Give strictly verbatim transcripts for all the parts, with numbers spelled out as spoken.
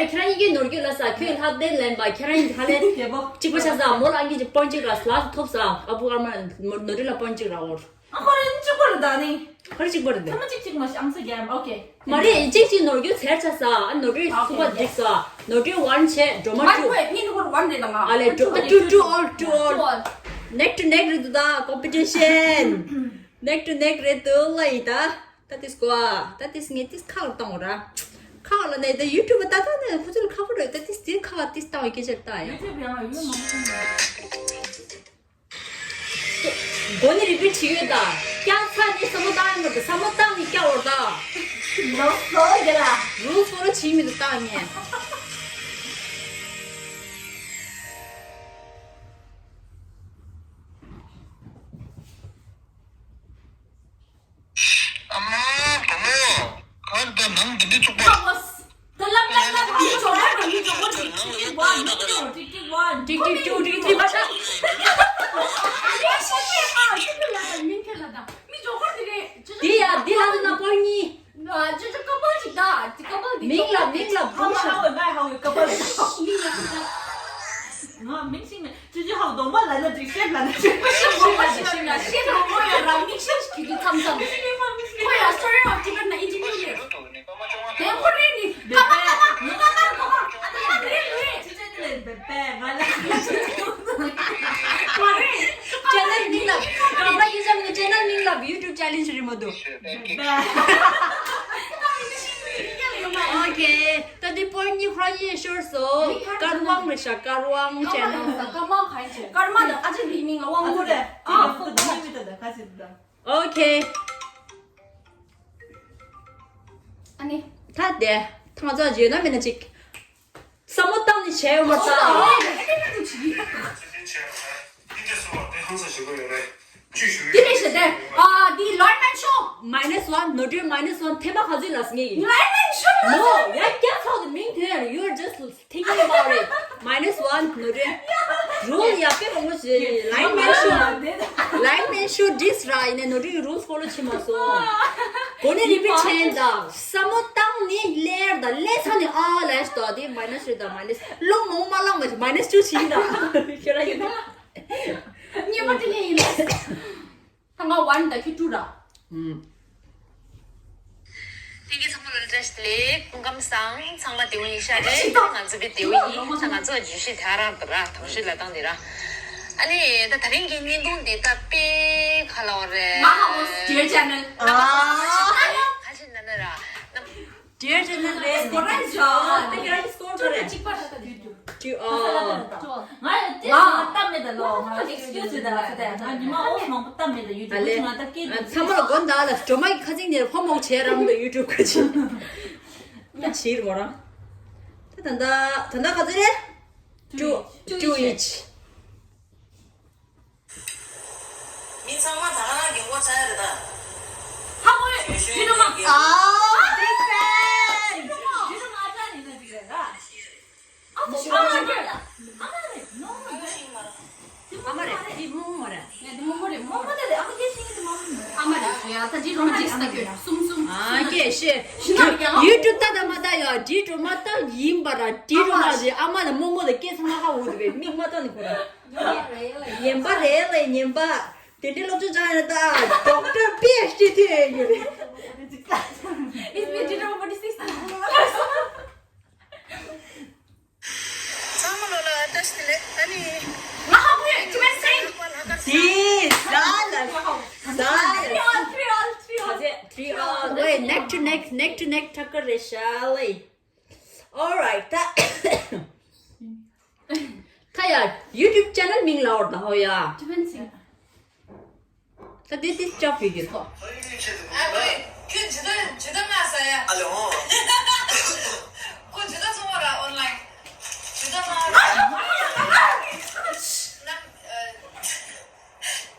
རེད། ཁྱེད་རང་གཉིས་ཀྱིས་ནོར་རྒྱུ་ལ་ས་ཁྱོད་ལྷག་ལྡན་ལེན་པ། ཁྱེད་རང་གཉིས་ཧ་ལས་རྒྱལ་པོ། གཅིག་པ་ཆ་ས་མོ་ལ་ཨང་ཀི་ཅིག་པོན་གཅིག་ར་ལ་ཐོབ་ས། ཨ་བུ་ཨ་མ་ནོར་རྒྱུ་ལ་པོན་གཅིག་ར་འོར། ཨ་ཁོ་རེ་གཅིག་པོ་རེད་ད་ནི། ཁོ་རེ་གཅིག་པོ་རེད་དེ། ཐ་མ་གཅིག་གཅིག་མ་ཤི་ཨང་ས་རྒྱལ་ཨོ་ཁེ། མ་རེད། གཅིག་གཅིག་ནོར་རྒྱུ་ཚེར་ཆ་ས། ཨ་ནོར་རྒྱུ་ཨོ་ཁེ། སུ་པ་འགྲིག་ས། ནོར་རྒྱུ་ཝན་བྱས་འགྲོ་མ་མ་བཅུ། ཁོས་ནི་ནི་ཁོར་ཝན་རེད་ད་ང་། ཨ་ལེ་འགྲོ་ཨ་ཊུ་ཊུ་ཨོལ་ཊུ་ཨོལ། ནེག་ཊུ་ནེག་རེད་འདུག་ད་ཀོམ་པི་ཊི་ཤན། ནེག་ཊུ་ནེག་རེད་འདུག་ལ་ཡིན་ད། ད་ཏིས་ཀོ་ཨ། ད་ཏིས་ངས་ཏིས་ཁག་ལ་བཏང་བ་ར། ཁག་ལ་ནས་ད་ཡུ་ཊུབ་ད་ད་ནས་ཁོ་ཚོ་ལ་ཁག་པོ་རེད། ད་ཏིས་ཏིས་ཁག་ལ་ཏིས་བཏང་བའི་སྐད་ཆ་ད་ཡ། ཡུ་ཊུབ་ཡང་ཡུ་མང་པོ་མགོ་ནི་རི་པིཊ་བྱེད་ཡོད་ད། ཀྱང་ཚ་ནི་ས་མོ་བཏང་ཡོད་མ་ད། ས་མོ་བཏང་ནི་སྐྱ་བོར་ད། ལོ་སོ་རྒྱ་ལ། རུལ་སོ་རོ་བྱེད་མི་ད་བཏང་ངས། ཨ་མ། བུ་མོ། གར་ད་ནང་འདི་འདྲའི་བཙུགས་པ། ད་ལབ་ལབ་ལབ་མི་འཇོག་པར་མི་འཇོག་པར། ཊིག་ཊིག་ཝན། ཊིག་ཊིག་ཊུ། ཊིག་ཊིག་ཝན། ཊིག་ཊིག་ཊུ། ཊིག་ཊིག་ཐི་མ་ཤ། མི་འཇོག་པར་འདི་ཡ་འདི་ལ་ན་པོ་གཉིས། ཅི་ཅི་ཀ་པལ་ཅིག་ད། ཅི་ཀ་པལ་འདི་མིང་ལ་མིང་ལ་བུ་ཤ། ལ་ན་འགྲིག་ཤེས་ལ་ན་འགྲིག་ཤེས་ཤེས་ལ་ཤེས་ལ་ཤེས་ལ་ཁོ་ཡ་རང་མིག་ཤེས་ཤིག་གི་མཚམས་མཚམས་ཁོ་ཡ་Story of Tibet ན་interview ལས་དེ་ཁོ་རེད་ནི་ཀ་མ་ཀ་མ་ཀ་མ་ཀ་མ་ཨ་ད་ཡ་རེད་རེད། ཅེ་ནལ་མིང་ལ་ཀ་མ་ཡིན་ཙམ་ནི་ཅེ་ནལ་མིང་ལ་YouTube challenge རེད་མ་འདུག་ཨོ་ཁེ། ད་འདི་པོ་ཡིན་ཊི་གཉིས་ཁོ་རང་ཡིན་ཤོར་སོང་། དཀར་དབང་རེད་ཤག་དཀར་དབང་ཅེ་ནལ། ཀ་མ་ག་ཡིན་ཅེ། ཀརྨ་དང་ཨ་ཅེ་ལི་མིང་ལ་དབང་པོ་རེད། ཨ་ཧྥུ་ཏི་མི་མི་ཏི་ད་ག་ཞིག་ད། ཨོ་ཁེ། ཨ་ནི། ད་དེ་ཐང་ཚོ་བརྗོད་ན་མིན་ན་ཅིག་བསམ་བློ་བཏང་ནས་བྱས་ཡོང་བ་ད། དེ་ལས་ཞེ་དེ། ཨ་འདི་ལོར་མན་ཤོ། Minus one ནོར་འཁྲུལ་minus one ཐེངས་མ་ག་ཚོད་ལ་སྙེ་ཡིན། ལོར་མན་ཤོ། No ཡ་སྐྱ་ཚོགས་ཀྱི་མིང་དོན་ཡང་you're just thinking about it. Minus one ནོར་འཁྲུལ། Rule ཡ་དཔེ་མང་པོ་ཞིག་ལོར་མན་ཤོ། ལོར་མན་ཤོ་ཌིས་ར་ཡིན་ནས་ནོར་འཁྲུལ་གྱི་rules follow བྱེད་མ་སོང་། གོ་ནས་repeat བྱས་ད། བསམ་བློ་བཏང་ནས་ལེར་ད་ལས་ཚ་ནས་ཨ་ལས་ད་དེ་minus རེད་ད་minus བློ་ངོ་མ་ལངས་པ་minus two བྱེད་ད། ཁྱོད་ར་ཡིན་ན། ཉེས་པ་དེ་ལས་ཡིན། ད་ང་one ད་ཁྱོད་two ར། ཨུམ། ཐེངས་གི་ཚང་མ་ལ་བཀྲ་ཤིས་བདེ་ལེགས། སྐུ་ཁམས་བཟང་། ཚང་མ་བདེ་པོ་ཡིན་ཤག་རེད། ང་ཚོ་དཔེ་བདེ་པོ་ཡིན། ད་ང་ཚོ་བརྗོད་གཞི་དེ་ཨ་རང་དུ་ར་དོགས་གཞི་ལ་བཏང་དེ་ར། ཨ་ནི་ད་ད་རིང་གི་བརྙན་ཐུང་འདི་ད་དཔེ་ག་ལ་བ་རེད། ང་ཧ་གོ་Dear Channel ཨ། ཁ་ཆེ་ན་ན་ར། Dear Channel རེད། སྐོར་ར་ཞོག་ད་ཁྱེད་རང་གི་སྐོར་ཁ་རེད། གཅིག་པ་ད་ད་ཡོད་རྒྱུ། ཀྱུ་ཨ། ང་ཡ་དེ་ང་སྟབས་མེད་ད་ལོ། ང་excuse ཡོད་ད་ལ་ད་ང་ཉི་མ་ཨོ་མང་པོ་སྟབས་མེད་ད་ཡོད་རྒྱུ། ང་ད་སྐད་ཚང་མ་ལ་དགོངས་དག་ལ་སྒྲོལ་མ་གི་ཁ་ཚིག་ནས་ཕོ་མོག་བྱས་རམ་ད་YouTube ཁ་ཆེ། ད་ཕྱིར་མོ་རང་། ད་ད་ད་ད་ག་ཚོད་རེད། Two two each མི་ཚང་མ་ད་ག་ནང་གི་ངོ་ཚ་ཡ་རེད་ད། ཧ་གོ་ཡོད། ཇུ་ནུ་མ། ཨ། Big fan ཇུ་ནུ་མ་ཨ་ཅག་ཡིན་ན་ཅིག་རེད་ད། ཨ་ཅག་ཨ་མ་རེད། ཨ་མ་རེད། ནོ་ནོ། ཨ་མ་རེད། འདི་རྨོ་མོ་རེད། ཡ་འདི་རྨོ་མོ་རེད། རྨོ་མོ་དེ་རེད། ཨ་མ་སྐད་ཤེས་ཀྱི་འདུག་ཨ་མ་རེད། ཡ་ད་འདི་རོ་མ་ཇིག་ས་གྱོད་གསུམ་གསུམ། ཨ་སྐད་ཤེས། ཤི་ན་ཡང་ཡུལ་གྲུ་ལྟ་ད་མ་ལྟ་ཡ་འདི་གྲུ་མ་ལྟ་ཡིན་པ་ར་འདི་གྲུ་མ་རེད། ཨ་མ་ལ་རྨོ་མོ་ལ་སྐད་ཚང་མ་ཧ་འུ་དུ་བས་མིག་མ་ལྟ་ནི་ཁོ་ར། ངན་པ་རེད་ལས་ངན་པ། དེ་འདྲའི་སློབ་སྦྱོང་སྦྱང་ཡོད་ད། Doctor PhD ཐོན་ཡོད་རེད། It's been two hundred forty-six years. ཚང་མ་ལོ་ལ་བཀྲ་ཤིས་བདེ་ལེགས། ཨ་ནི། ང་ཧ་གོ་ཡོད། ཅི་མེད་སེང་། དེ་ཟ་ལ་ཟ་ལ། Three all, three all, three all. Three all. Wait, neck to neck, neck to neck ཐག་ག་རེད་ཤག་ལེ། Alright ད། ད་ཡ་YouTube channel མིང་ལ་འོར་ད་ཧོ་ཡ། ཅི་མེད་སེང་། ད་དེ་དེ་ཅག་བི་གི་ཐོག་ཨ་ཁོས་ཁྱོད་ཇི་ལྟར་ཇི་ལྟར་ང་ས་ཡ། ཨ་ལེ་ཧོ། ཁོ་ཇི་ལྟར་ཚོང་བ་ར་online ཇི་ལྟར་ང་ར། ནམ་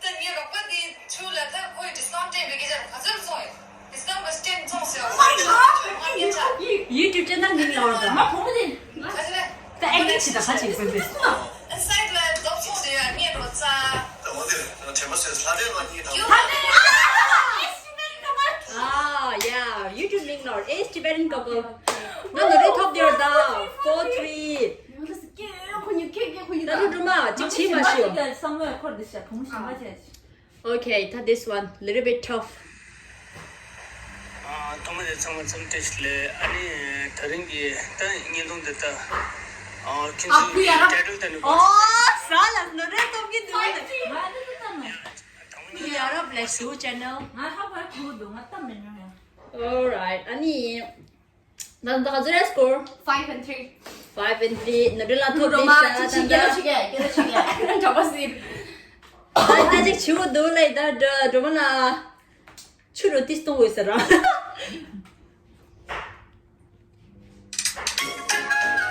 ཨ། ད་ངའི་རོགས་པ་དེ་ཚུར་ལ་ད་ཁོས་discount སྤྲད་པའི་སྐད་ཆ་ག་ཚོད་སོང་ཡོད། Discount ག་ཚོད་སྤྲད་སོང་ཟེར་བ། ཡུ་ཊུབ་ཅེ་ནལ་མིང་ལ་འོར་ད། ང་བུ་མོ་དེ། ད་ཨེ་ཀིང་བྱེད་ད་ག་བྱེད་དགོས་པས། Inside ལ་རྡོབ་ཚོགས་དེ་ཡ་ངས་རོ་ཚ། ད་འོ་དེ་ང་དྲན་པ་སོས་ལྷ་འདྲེ་ང་གཉིས་དང་། ཨ་ཡ། ཡུ་ཊུབ་མིང་ལ་འོར་Ace Tibetan Couple. ང་ནོར་འཁྲུལ་ཐོབ་དེ་འོར་ད། Four three. ད་ལོ་སྒྲོལ་མ་གཅིག་བྱེད་མ་ཤོག་བསམ་བློ་འཁོར་འདི་ཤ་གོང་ཞིམ་པ་བྱས། Okay, ད་this one little bit tough. ཨ་ཐོག་མ་དེ་ཚང་མ་འཚམས་འདྲི་ཞིག་ལས། ཨ་ནི་དེ་རིང་གི་ད་བརྙན་ཐུང་འདི་ད་ཨ་ཁྱེད་ཨ་ཁུ་ཡ་ར། ཚོའི་title དེ་ནི་ཨོ་ས་ལ་ནོར་འཁྲུལ་ཐོབ་ཀྱི་འདུག་ང་ནི་ད་ནོར། ཡ་རབས་ལས་ཞུ་channel། ང་ཧ་བར་ཁུ་འདུག་ང་ད་མི་ཉོ་ཡ། Alright, ཨ་ནི། ད་ད་ག་ཚོད་རེད་score? Five and three. Five and three. ནོར་འཁྲུལ་ལ་ཐོབ་རོ་མ་ཅི་ཅི་སྐད་ཆ་ཞིག་གས་སྐད་ཆ་ཞིག་གས་གྲྭ་པ་ཟེར། ད་ད་ཅིག་བྱིའུ་འདུག་ལེ་ད་འགྲོ་འགྲོ་མ་ལ། ཆུ་རུ་ཏི་སྟོང་འོད་ཟེར་ར།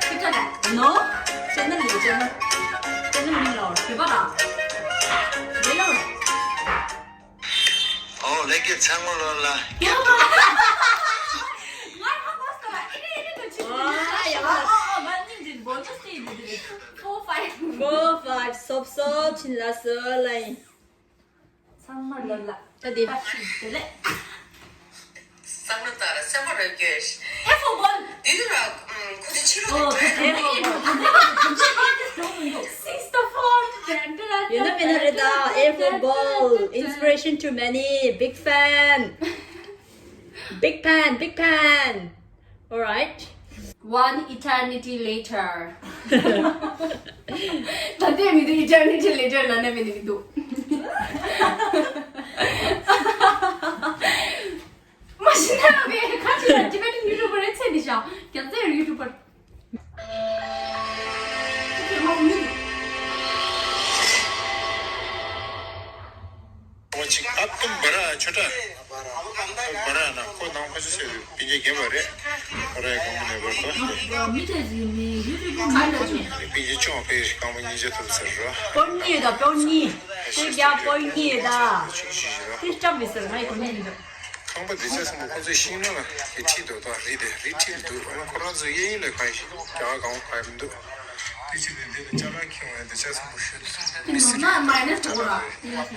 ཁྱེད་ཅག་ལ་ནོ། ཅེ་ནལ་ལ་ཅེ་ནལ། ཅེ་ནལ་མིང་ལ་འོར་བོད་པ་ལ། རེད་ལ། ཨོ་ལེགས་ཀྱི་ཚང་མ་ལོ་ལ། ང་ཧ་གོ་སོང་ཨེ་རེད་ཨེ་རེད་ད་ཅི། ཨ་ཡ། ཨ་ཨ་ཨ་ང་གཉིས་འཛིན་bonus སྟེ་འདི་འདི་རེད། Four five. Four five སོབ་སོབ་ཕྱིན་ལ་སོ་ལ་ཡིན། ཚང་མ་ལོ་ལ། ད་འདི། བཀྲ་ཤིས་བདེ་ལེགས། བསམ་བློ་ལྟར་སེམས་པ་རོལ་རྒྱུ། ཨེ་ཧྥོ་གོལ། དེ་དུས་ལ་ཁོ་ཚོ་ཕྱི་ལོགས་ཨོ་ད་དེ་ཧྥོ་གོལ། Six the phone. ཡོད་ན་མེད་ན་རེད་ད། A football, inspiration to many, big fan, big fan, big fan. All right. One eternity later. ད་ལྟའི་མི་འདུག eternity later ལ་ནས་མི་འདུག་མ་གཞི་ནས་ལ་བའི་ཁ་ཅིག་ལ་Tibetan YouTuber རེད་ཚེ་འདི་ཤག་རྒྱ་ཚའི་YouTuber། ཨོ་ཅིག་ཨ་ཏུམ་བ་ར་ཆོ་ཏྲ། བ་ར་ན་ཁོ་ནང་ཁ་ཤས་ཤིག་པིན་ཇེ་རྒན་པ་རེད། བ་ར་ཡི་གང་མ་ནས་བར་དུ་པིན་ཇེ་ཅུང་པའི་རིགས་གང་མ་ཉིན་བརྒྱ་ཐུབ་ཟེར་རོ། པོ་ཉི་ད་པོ་ཉི། དེ་རྒྱ་པོ་ཉི་ད། དེ་སྐྱབས་མི་ཟེར་ང་ཡི་གོ་མེད་འདུག་ཁང་པ་འདི་ཆ་ཚང་མ་ཁོ་ཚོའི་ཤིང་ནགས་ལ་གི་ཁྲིད་འདུག་ད་རི་དེ་རི་ཁྲིད་འདུག་ཨ་ནི་ཁོ་རང་ཚོའི་གཡས་གཡོན་ལ་གང་ཞིག་རྒྱ་གར་གང་གང་ཡང་མི་འདུག་དེ་ཕྱིར་ནས་འདི་ལ་ཅ་ལག་ཁྱེར་འོང་ཡ་འདི་ཆ་ཚང་མ་ཤོད་དུ་མི་སྲིད་རེད།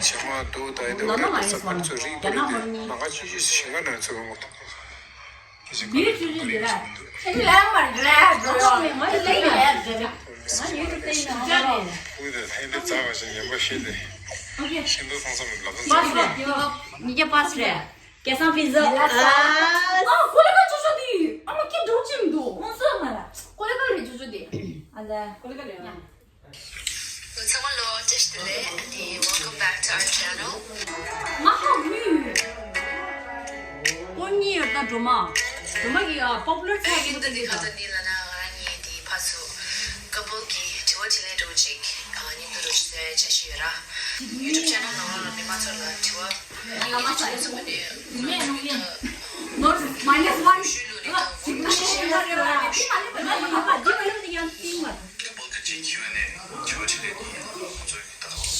ཇ་མ་འདུག་ད་ཡིན་འདི་བ་རེད་ད་ས་ཕར་ཚོ་རི་འདུག་རི་དེ་ནང་ཁ་ཆུ་ཆུ་ཞིང་ཁ་ནང་ཚོ་རུང་ངོ་ཐོག་ཁོ་ཞིག་ག་ནང་འདུག་རི་ཞིག་མི་འདུག་ཁྱེད་ལ་མ་རེད་ང་ལ་ཡ་རེད། ཁོས་ད་ལྷན་དེ་རྩ་བ་ཞིག་ཉན་པ་ཤེས་ཏེ། ཤིན་ཏུ་ཚང་ས་མི་ལབ་ད་ཚ་བ། ཉིས་བརྒྱ་པ་སི་རེད། སྐལ་བཟང་ཕུན་ཚོགས། ཨ། ཨ། ཀོ་ལེ་ག་ཅོ་ཅོ་དེ། ཨ་མ་ཀི་འགྲོ་ཅིམ་འདུག་ཁོང་ཚོ་མ་ལ། ཀོ་ལེ་ག་རེད་ཅོ་ཅོ་དེ། ཨ་ལ། ཀོ་ལེ་ག་རེད་ཡ། ཚང་མ་ལོ་བཀྲ་ཤིས་བདེ་ལེགས། And welcome back to our channel. ང་ཧ་མི་ཡོད། ཀོ་ཉི་ཡོད་ད་སྒྲོལ་མ། སྒྲོལ་མ་གི་ཨ་པོ་པུ་ལར་ཚ་ཡིན་ད་འདི་ཁ་ད་འདི་ལ་ན་ང་རང་གཉིས་འདི་ཕར་ཚུར་ཀ་པལ་གི་དྲི་བ་དྲིས་ལན་འདྲ་བོ་ཅིག་ཨ་མཉམ་དུ་འགྲོ་ཞིག་བཟོ་ཡ་འཆར་གཞི་ཡོད་ར། YouTube channel ནང་ལ་མི་མང་ཚོ་ལ་དྲི་བ། ང་མ་ཚོ་ཚོ་ནས་ནོར་མ་ནས་ཝན། ཤུལ་ལུ་རེད་ད། ཝུན་ཤེ་ཤེ་ལ་རེད་བ། ཀ་པལ་གི་ཅིག་ཁྱེར་ནས་དྲི་བ་དྲིས་ལན་འདི་ང་ཚོ་ད་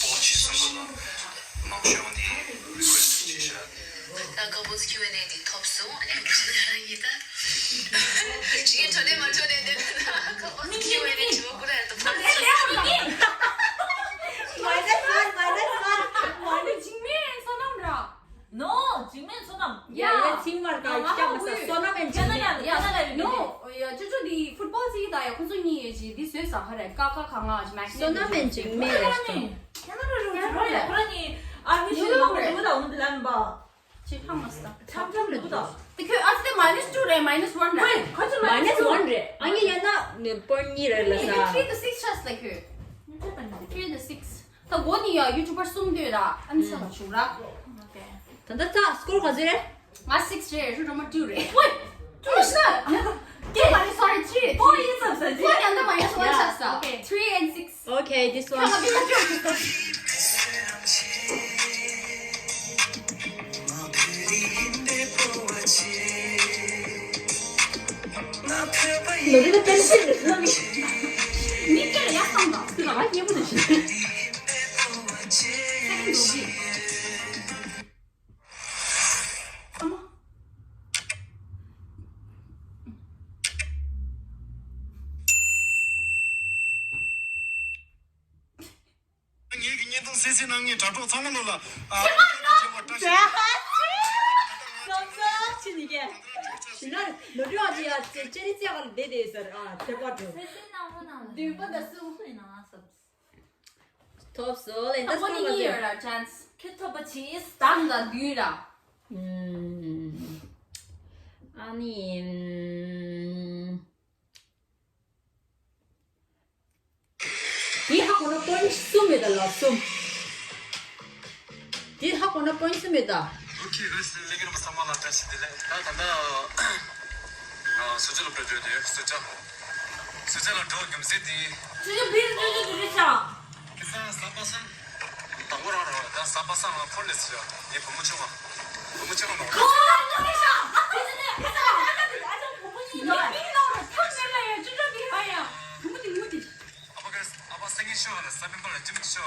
པོ་ཆེ་སོང་ལ་མང་ཤོས་ནི་རི་ཀུ་ཨེ་སི་ཊི་བྱེད་ཤག་ད་ཀ་པལ་ཁིའུ་ཨེན་ཨེ་འདི་ཐོབ་སོང་། ཨ་ནི་ང་ཚོ་ད་རང་ཡིན་ད། ཇི་གེ་འཕྲོ་ནས་མ་འཕྲོ་ནས་བསྡད་ན་ད་ཀ་པལ་ཁིའུ་ཨེན་ཨེ་དྲི་བ་ཀུ་ར་ཡ་ད་ཕར་ཚུར། མ་ནས་ས་མ་ནས་ས་མ་ནས་འཇིགས་མེད་བསོད་ནམས་ར། No འཇིགས་མེད་བསོད་ནམས། ཡ་ཡ་ཚིག་མར་ད་ཡ་སྐྱབས་མ་ས་བསོད་ནམས་ཡན་ཁྱེད་ན་ཡ་ན་ཡ་ན་ཡ་ནོ། ཡ་ཅོ་ཅོ་འདི་ཕུཊ་བོལ་ཚིག་ད་ཡ་ཁོ་ཚོ་གཉིས་ཡོད་ཅི་འདི་བཟོས་ས་ཧ་རེ་ཀ་ཁ་ག་ང་ཅི་མེག་སི་བསོད་ནམས་ཡན་འཇིགས་མེད་རེད་ཤི་ཏོ། ཁྱེད་ན་ར་རུ་ཅི་རོ་ཡ་ཁོ་ར་ནི་ཨར་མི་ཤི་མང་པོ་འདུག་ད་འོ་འདི་ལན་པ། ཅི་ཧ་མ་ས་ཁྲམ་ཁྲམ་འདུག་ད། དེ་ཁྱོད་ཨ་ཙི་དེ་མ་ནས་ཊུ་རེད། མ་ནས་ཝན་རེད། ཁོ་ཚོ་མ་ནས་ཝན་རེད། ཨ་ནི་ཡ་ན་པོ་ཉི་རེད་ལ་ས། Three to six shots ལ་ཁྱོད། Three to six ད་གོ་ནི་ཡ་ཡུ་ཊུ་པར་གསུམ་འདོད་ར་ཨ་ནི་ས་ལ་བྱུང་ར། ད་ལྟ་ད་སྐོར་ག་ཚོད་རེད། ང་six རེད། རུ་རོ་མ་two རེད། Wait two ཤ་ན། དེ་མ་ནི་sorry three རེད། Four ཡིན་ཙམ་ས་ཅི། Four ཡང་ད་མ་ཡང་སོ་ཆགས་ས། Okay three and six Okay this one. ནོར་བུ་ད་ཏན་ཏན་རེད་ལ་མི། མི་སྐད་ཡག་སང་དང་སི་ལ་ང་སྐྱེས་བུ་ནི་ཤི། ངེད་ཀྱི་བརྙན་ཐུང་གསན་གཟིགས་གནང་མཁན་དྲ་གྲོགས་ཚང་མ་ལོ་ལ་ཨ་ཁྱེད་མ་ནོ། བཀྲ་ཤིས་བདེ་ལེགས། ཅི་ནི་ཀྱེ། ཞི་ན་ནོ་ཏྲི་ཨ་ཅི་ཡ་ཅེ་ཅེ་རི་ཙེ་ག་ལ་བསྡད་དེ་ཟེར་ཨ་དེ་པ་དུ། བདུན་པ་དང་གསུམ་ཡིན་ན་སོབ། ཐོབ་སོ་ལེ་ད་ཐོབ་པོ་ནི་གཉིས་ཡོད་ར་ཅན་སི། ཁྱོད་ཐོབ་པ་ཆི་ཡིན་སི་དང་དང་བདུན་ར། ཨ་ནི། འདི་ཧ་གོ་ན་པོ་ཡིན་གསུམ་ཡོད་ད་ལ་གསུམ། འདི་ཧ་གོ་ན་པོ་ཡིན་གསུམ་ཡོད་ད། ཨོ་ཁེ་གོས་ལེགས་ཀྱི་རིམ་པ་ཚང་མ་ལ་བཀྲ་ཤིས་བདེ་ལེགས། ད་ད་ལྟ་ང་སུ་ཇ་ལ་འགྲོ་འགྲོ་དེ་སུ་ཇ་སུ་ཇ་ལ་འགྲོ་རྒྱུ་མཛད་དེ། སུ་ཇ་བིར་འགྲོ་རྒྱུ་དེ་རེད་ཤག་ཁྱེད་ཚང་གཟའ་པ་སངས་དང་པོ་རང་རང་ད་གཟའ་པ་སངས་ལ་ཕོར་ལེ་སི་ཡ་ངའི་བུ་མོ་ཆུང་བ་བུ་མོ་ཆུང་བ་ནང་ཨ་ཅག་བུ་མོ་གཉིས་ནང་ལ་ཐབས་མེད་ལ་ཡ་ཅུ་ཅོ་དེ་ཧ་ཡ་བུ་མོ་དེ་ངུ་དེ། ཨ་ཕ་ག་ཨ་ཕ་སེང་གེ་ཤོ་ལ་ས་པན་པ་ལ་ཅི་མི་ཤོ་ལ་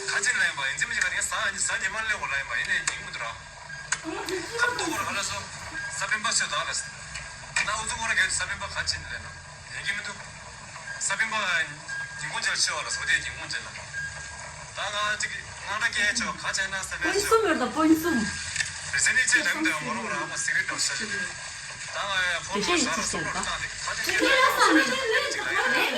ཁ་ཅིག་ལ་ཡིན་པ་ཡིན་ཅི་མི་ཤ་ནི་ས་ས་ཉི་མ་ལེ་འོ་ལ་ཡིན་པ་ཡིན་ནའི་ཉིན་མོ་དུ་ར་ཁ་ཏོ་གོ་ར་ག་ལ་སོ་ས་པན་པ་ཤོ་ད་ལ་ད་འུ་ཚོ་གོ་ར་ག་ས་པན་པ་ཁ་ཅིག་ལེ་ན་ཡིན་གི་མི་འདུག་ས་པན་པ་ཉིན་གུང་ཅར་ཤོ་ལ་སོ་དེ་ཉིན་གུང་ཅར་ལ་ད་ང་ཅིག་ང་ད་སྐད་ཆོ་ཁ་ཅན་ན་ས་པན་པ་ཤོ་པོན་སུམ་ཡོད་ད་པོན་སུམ། རེ་ཟེ་ནི་ཅེ་རེམ་དེ་མོ་རོ་ར་མ་སི་རི་ཏོ་ཤ་ཅིག་ད་ང་ཡ་ཕོ་ཏོ་ཤ་ར་སོ་ར་ད་ནི་ཁ་ཅན་ཅིག་ལ་ཡ་ས་ནི་ལེ་ཅིག་ལ་ཡ།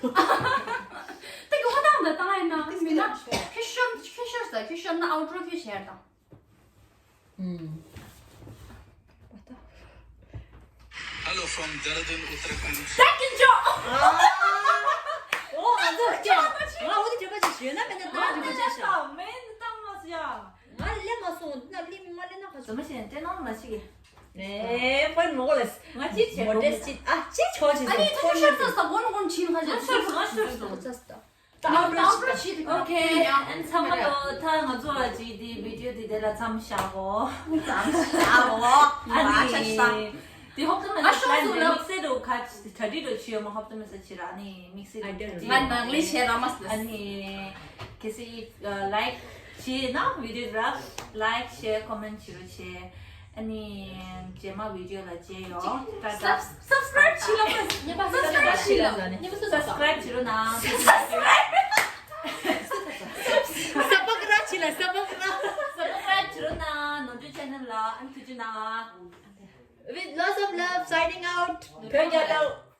ད་གི་ཧོ་དང་ད་ཏང་ཨེ་ན་མི་ན་ཁེ་ཤོར་ཁེ་ཤོར་ས་ཁེ་ཤོར་ན་outro ཁེ་ཤེར་དང་། ཨུམ། Hello from Dehradun, Uttarakhand. ད་གི་འཇོག་ཨོ་ང་ཚོ་ཅི་ང་འོ་དེ་བརྗོད་པ་ཅིག་ཞུས་ན་མེད་ན་ད་བརྗོད་པ་ཅིག་ཤོད། མེད་ནི་ཏང་མ་སུ་ཡ། ང་ལས་མ་སོང་ན་ལས་མི་མ་ལས་ན་ཁ་ཟ་མ་ཤེས་ན་དེ་ནང་མ་ཤི་གི། ཨེ་ཕོན་མོ་ལེས། ང་ཅི་བྱེད་མོ་ཊེས་ཅི་ཨ་ཅི་ཆོག་ཅི་ཨ་ནི་ཐུ་ཤར་ས་ས་གོན་གོན་ཕྱིན་ཁ་ཅི་ང་ཤོར་སོང་ང་ཤོར་སོང་། ད་ཨའུ་ཊ་ཨའུ་ཊ་ཞིག་ཨོ་ཁེ་ཨན་ཚང་མ་ལོ་ད་ང་ཚོ་ལ་ཅི་དེ་བི་ཌིའོ་དེ་དེ་ལ་མཚམས་བཞག་གོ། མཚམས་བཞག་གོ། ཨ་ནི་དེ་ཧོབ་ཏུ་མེད་ས་ང་ཤོར་སོང་ལ་དམིགས་བསལ་དུ་ཁ་གྲ་སྒྲིག་རོ་ཆུ་ཡོད་མ་ཧོབ་ཏུ་མེད་ས་ཆི་ར་ཨ་ནི་དམིགས་བསལ་དུ་གྲ་སྒྲིག་ང་ནང་ལས་བྱས་ར་མ་སི། ཨ་ནི་གལ་སྲིད་ལའིག་བྱས་ན་བི་ཌིའོ་ར་ལའིག་ཤེར་ཁོ་མེན་བྱེད་རོགས་བྱེད། ཨ་ནི་རྗེས་མ་བི་ཌིའོ་ལ་མཇལ་ཡོང་། ཊ་ཊ། སབ་སབ་སི་ཀ་རའིབ་བྱེད་ལ་ཉེ་པ་སབ་སི་ཀ་རའིབ་བྱེད་ལ་ཉེ་པ་སུ་སབ་སི་ཀ་རའིབ་བྱེད་རོགས་གནང་། སབ་སི་ཀ་རའིབ་བྱེད་ལ་སབ་སི་ཀ་རའིབ། སབ་སི་ཀ་རའིབ་བྱེད་རོགས་གནང་། ནོར་འཁྲུལ་ཆེ་ནལ་ལ་ཨ་ནི་ཐུགས་རྗེ་གནང་། With lots of love, signing out. བོད་རྒྱལ་ལོ།